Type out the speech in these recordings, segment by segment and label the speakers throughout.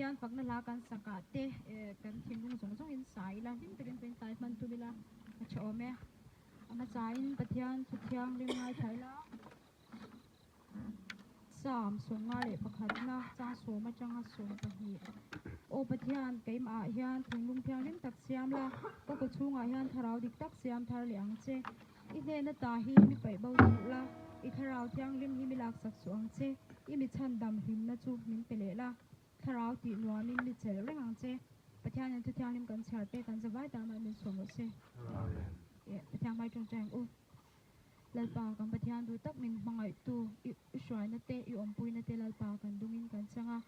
Speaker 1: Pathian fakna hla kan sakah te kan thinlung zawng zawngin sa ila, hlim takin kan intlai hman tum ila a tha awm e. A hmasain Pathian thu thianghlim ngaithla ila, Psalm 51na chang sawm atanga 12. Aw Pathian, keimahah hian thinlung thianghlim tak siam la, ka kaw chhungah hian thlarau dik tak siam thar leh ang che. I hnena ta hi mi paih bo suh la, i thlarau thianghlim hi mi laksak suh ang che, i mi chhandam hlimna chu min pe leh la, thlarau tih nuamin mi chelh reng ang che. Pathianin thu thianghlim kan chhiar te kan zavai ta mai min chhuah rawh se. Pathian hmai tawngtai ang u. Lalpa kan Pathian duh tak min hmangaihtu i hruaina te i awmpuina te Lalpa kan dungin kan chang a.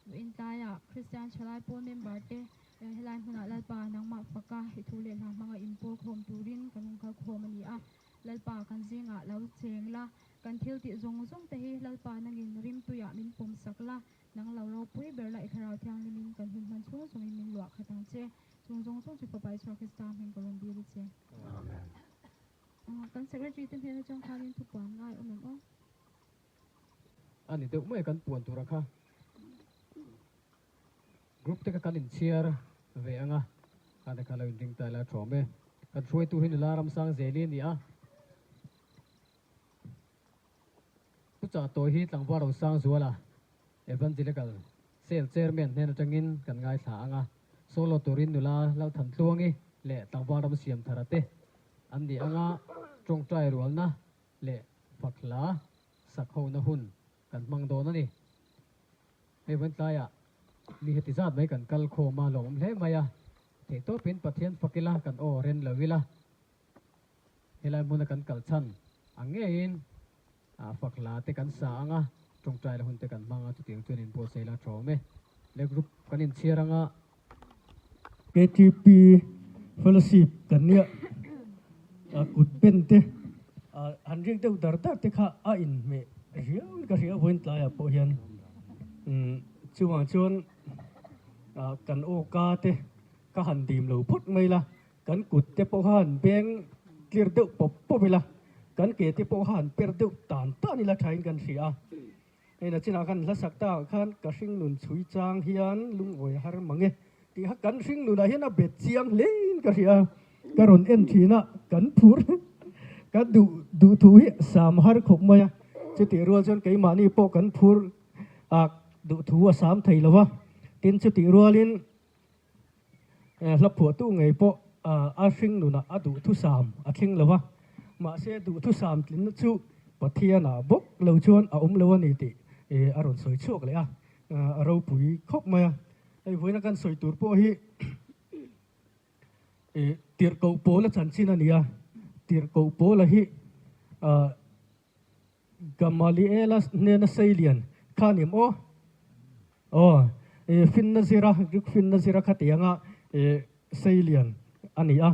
Speaker 1: Vawiin tlaiah Kristian Thalai Pawl member te Helai hmunah Lalpa nangmah faka i thu leh hla hmanga inpawl khawm turin kan rawn kal khawm a ni a. Lalpa kan zingah lo cheng la, kan thil tih zawng zawng te hi Lalpa nangin rimtuiah min pawm sak la, nang lo ropui ber la i Thlarau Thianghlimin kan hun hman chhung zawngin min luah khat ang che. Chung zawng zawng chu Fapa Isua Krista hming ka rawn dil a che.
Speaker 2: Amen.
Speaker 1: Kan Secretary te hnen atang khanin thupuan ngai awm em aw?
Speaker 3: A ni deuh mai kan puan tura kha. Group te kha kan inchhiar ve ang a, khate kha lo inring ta ila thawm e. Kan hruaitu hi nula Ramsang Zeli a ni a. Pu Chahtawi hi Tlangval Rosang Zuala, Evangelical Cell Chairman hnen atangin kan ngaithla ang a. Solo turin nula Lalthantluangi leh Tlangval Ramsiamthara te an ni ang a, tawngtai rualna leh fakhla sak hona hun kan hmang dawn a ni. Hei vawn tlaiah mi heti zat mai kan kal khawm a, lawmawm hle mai a, theihtawpin Pathian fak ila kan aw ren lo ila, helai hmuna kan kal chhan ang ngeiin fak hla te kan sa ang a, tawngtai la hun te kan hmang a, chutiang chuan inbuatsaih ila tha awm e. Le group kan inchhiar ang a.
Speaker 4: KTP Fellowship kan nia kut pen te han rik deuh dar dar te kha a inhmeh riau in ka hria vawiin tlaiah pawh hian chuvang chuan kan aw ka te ka han dim lo phawt mai la, kan kut te pawh kha han beng tlir deuh pawp pawp ila, kan ke te pawh kha han per deuh tan tan ila thain kan hria a. Hei nachinah khan hlasak takah khan ka hringnun chhui chang hian lungawi a har mang e tih kha kan hringnunah hian a bet chiang hlein ka hria a, ka rawn en thin a, kan phur ka duh duh thu hi sam har khawp mai a, chutih rual chuan keimahni pawh kan phur a duh thu a sam thei lo va, tin chutih rualin Hla phuahtu ngei pawh a hringnunah a duhthusam a thleng lo a, mahse duhthusam tlinna chu Pathianah bawk lo chuan a awm lo a ni tih a rawn sawi chhuak leh a, a ropui khawp mai a. Hei vawiina kan sawi tur pawh hi Tirhkoh Paula chanchin a ni a, Tirhkoh Paula hi Gamaliela hnena seilian kha ni maw? Aw, i finna zira, Greek finna zira kha tianga i seilian a ni a.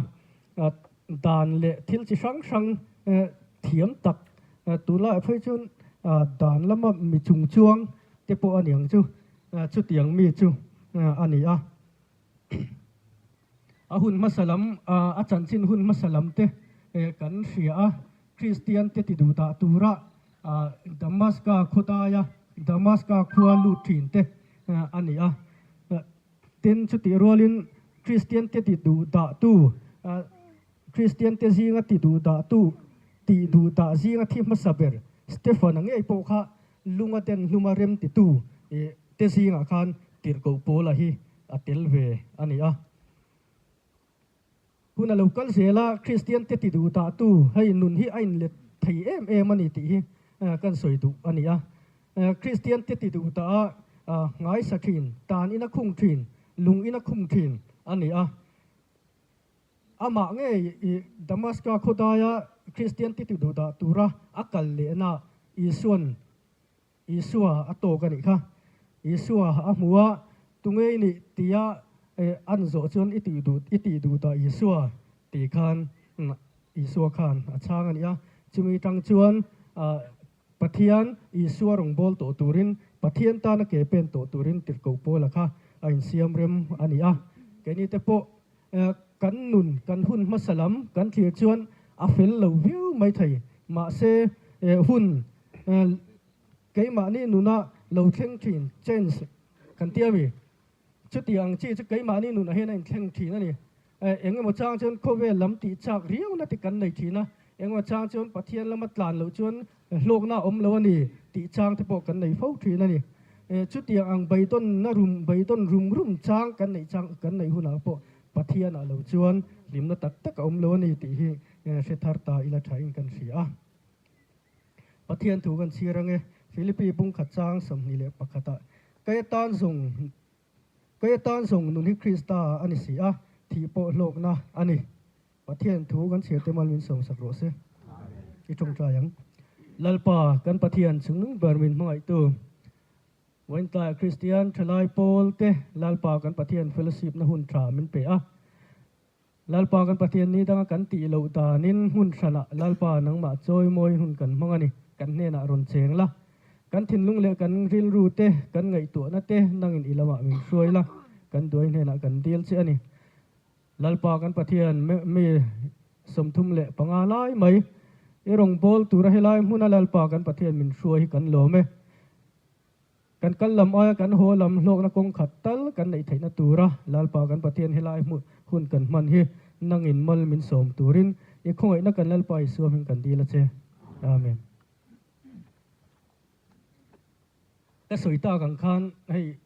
Speaker 4: Dan leh thil chi hrang hrang thiam tak, tunlaiah phei chuan dan lama mi chung chuang te pawh a ni ang chu, chutiang mi chu a ni a. A hun hmasa lam, a chanchin hun hmasa lam te kan hria a, Kristian te ti duh dah tura Damaska khawdaia Damaska khua lut thin te a ni a. Tin, chutih rualin Kristian te ti duh dah tu, Kristian te zinga ti duh dah tu, tih duh dah zinga thi hmasa ber Stefan-a ngei pawh kha lunga den hluma rem titu te zingah khan tirhkoh Paula hi a tel ve a ni a. Hun a lo kal zel a, Kristian te ti duh dah tu hei nun hi a inlet thei em em a ni tih hi kan sawi duh a ni a. Kristian te ti duh dah a ngaisa thin, tan in a khung thin, lung in a khum thin a ni a. Amah ngei i Damaska khawdaia Kristian te ti duh dah tura a kal lehna Isuan Isua a tawk a nih kha. Isua a hmu a, Tunge i nih? tia an zawh chuan i tih duh i tih duh dah Isua tih khan Isua khan a chhang a ni a. Chumi tang chuan Pathian Isua rawngbâwl tawh turin, Pathian tana ke pen tawh turin tirhkoh Paula kha a insiam rem a ni a. Keini te pawh kan nun, kan hun hmasa lam kan thlir chuan a fel lo viau maithei. Mahse hun Keimahni nuna lo thleng thin, change, kan ti a mi? Chuti ang chi chu keimahni nunah hian a inthleng thin a ni. Eng emaw chang chuan khawvel lam tih chak riauna te kan nei thin a, eng emaw chang chuan Pathian lama tlan loh chuan hlawkna a awm lo a ni tih chang te pawh kan nei fo thin a ni. Chutiang ang beidawnna rum beidawn rum rum chang kan neih chang kan neih hunah pawh Pathianah lo chuan hlimna tak tak a awm lo a ni tih hi hre thar ta ila thain kan hria a. Pathian thu kan chhir ange, Philippi bungkhat chang 21 ah, Kei atan zawng Kei atan zawng nun hi Krista a ni si a, thih pawh hlawkna a ni. Pathian thu kan chhir te mal min sawmsak rawh se. I tawngtai ang. Lalpa, kan Pathian chungnung ber min hmangaihtu, Vawiintlai Kristian thalai pawl te Lalpa kan Pathian fellowship na hun tha min pe a. Lalpa kan Pathian ni danga kan tih loh danin hmun hranah Lalpa nangmah chawimawi hun kan hmang a ni. Kan hnenah rawn cheng la. Kan thinlung leh kan rilru te, kan ngaihtuahna te nangin i lamah min hruai la. Kan duai hnenah kan dil che a ni. Lalpa kan Pathian mi 35 lai mai i rawngbâwl tura helai hmuna Lalpa kan Pathian min hruai hi kan lawm e. Kan kal lam aia kan haw lam hlawkna kawng khat tal kan neih theihna tura Lalpa kan Pathian helai hmun hun kan hman hi nangin mal min sawm turin i khawngaihna kan Lalpa Isua hming kan dil a che. Amen. Ka sawi tak ang khan hei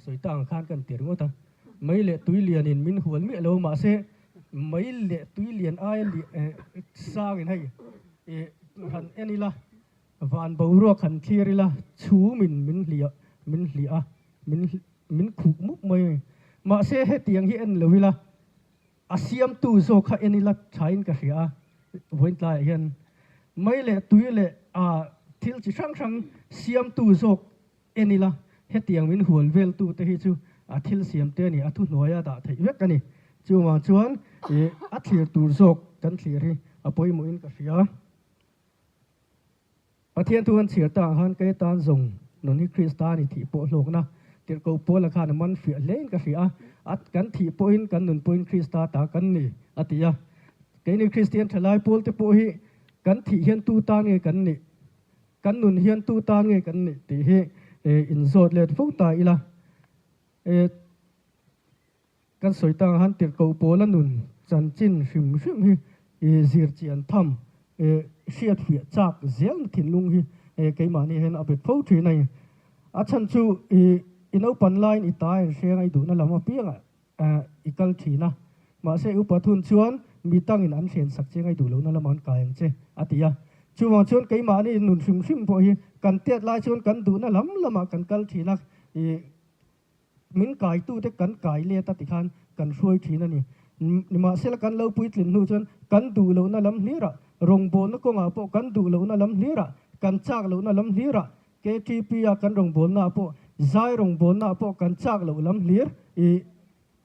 Speaker 4: sawi tak ang khan kan ti ringawt a, mei leh tui lianin min hual miah lo mahse mei leh tui lian aia sangin hei han en ila Van boruak han thlir ila chhumin min hliah min hliah a, min min khuh mup mai a ni. Mahse hetiang hi en lo ila, a siamtu zawk kha en ila thain ka hria a, vawiin tlaiah hian mei leh tui leh a thil chi hrang hrang siamtu zawk en ila, hetiang min hual veltu te hi chu a thil siam te a ni, a thuhnuaia dah theih vek a ni. Chuvang chuan a thlir tur zawk kan thlir hi a pawimawhin ka hria. Pathian thu an chhiar ta ang khan kei tan zawng nun hi Krista ni thih pawh hlawkna tirhkoh Paula khan a man fiah hlein ka hria a, a kan thih pawhin kan nun pawhin Krista ta kan ni a ti a. Keini Kristian thalai pawlte pawh hi kan thih hian tu tan nge kan nih, kan nun hian tu tan nge kan nih tih hi inzawt let fo ta ila. Kan sawi tang han tirhkoh pawla nun chanchin hrim hrim hi zir chian tham hriat fiah chak zelna thinlung hi keimahni hian a bet fo thin a ni. A chhan chu i naupan laiin i ta in hreng a i duhna lam apiangah i kal thin a, mahse i upa thun chuan mi tangin an hrian sak che ngai duh lohna lamah an kai ang che a ti a. Chuvang chuan keimahni nun hrim hrim pawh hi kan tet lai chuan kan duhna lam lamah kan kal thin a, Min kaitute kan kai let a tikhan kan hruai thin a ni. Nimahsela kan lo puitlin hnu chuan kan duh lohna lam hlirah, rawngbawlna kawngah pawh kan duh lohna lam hlirah, kan chak lohna lam hlirah, KTP-a kan rawngbawlnaah pawh, zai rawngbawlnaah pawh kan chak loh lam hlir i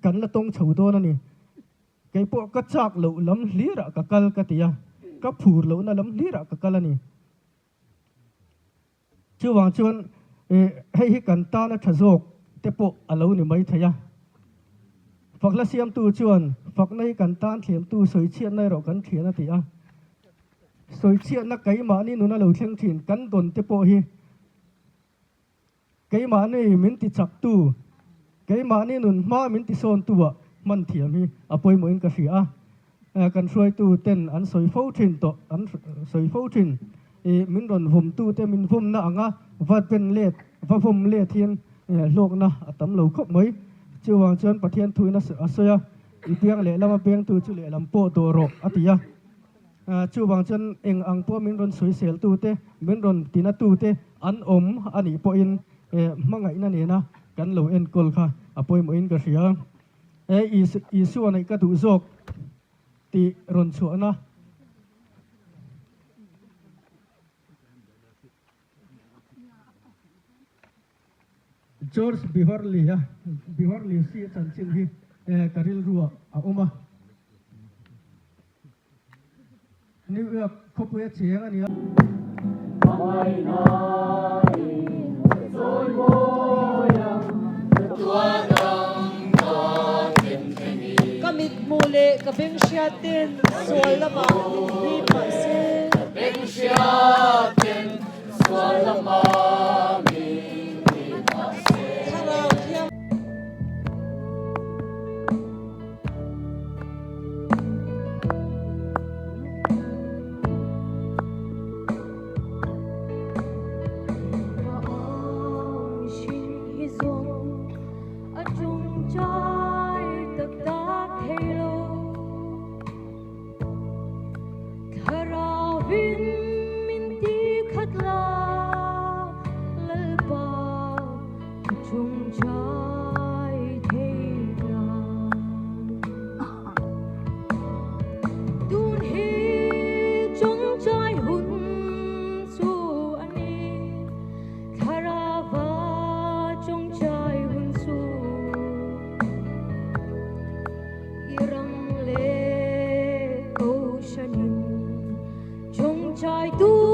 Speaker 4: kan la tawng chho dawn a ni. Kei pawh ka chak loh lam hlirah ka kal ka ti a, ka phur lohna lam hlirah ka kal a ni. Chuvang chuan hei hi kan tana tha zawk te pawh a lo ni mai thei a. Fakhla siamtu chuan fakna hi kan tan thiamtu sawichhiatna erawh kan thian a ti a. Sawichhiatna keimahni nuna lo thleng thin kan dawn te pawh hi Keimahni min ti chaktu, keimahni nun hma min ti sawntu ah hman thiam hi a pawimawhin ka hria a. Kan hruaitu ten an sawi fo thin tawh, an sawi fo thin. I min rawn vawmtu te min vawmna anga va ben let, va vawm let hian hlawkna a tam lo khawp mai. Chuvang chuan Pathian thuin a sawi a, I biang lehlam a bengtu chu lehlam pawh dawh rawh a ti a. Chuvang chuan eng ang pawh min rawn sawiseltu te, min rawn tinatu te an awm a nih pawhin hmangaihna nena kan lo enkawl kha a pawimawhin ka hria. Isua neih ka duh zawk tih rawn chhuahna. George Beverly a Beverly si a chanchin hi ka rilruah a awm a. New York khawpui a cheng a ni a.
Speaker 2: Ka mithmuh leh ka beng hriatten sual lamah min hip mah se. Thlarau thianghlim.
Speaker 1: Chawngchai thei nan. Tun hi chawngchai hun chu a ni, Thlarava chawngchai hun chu. I ram leh Kohhranin chawngchai tur.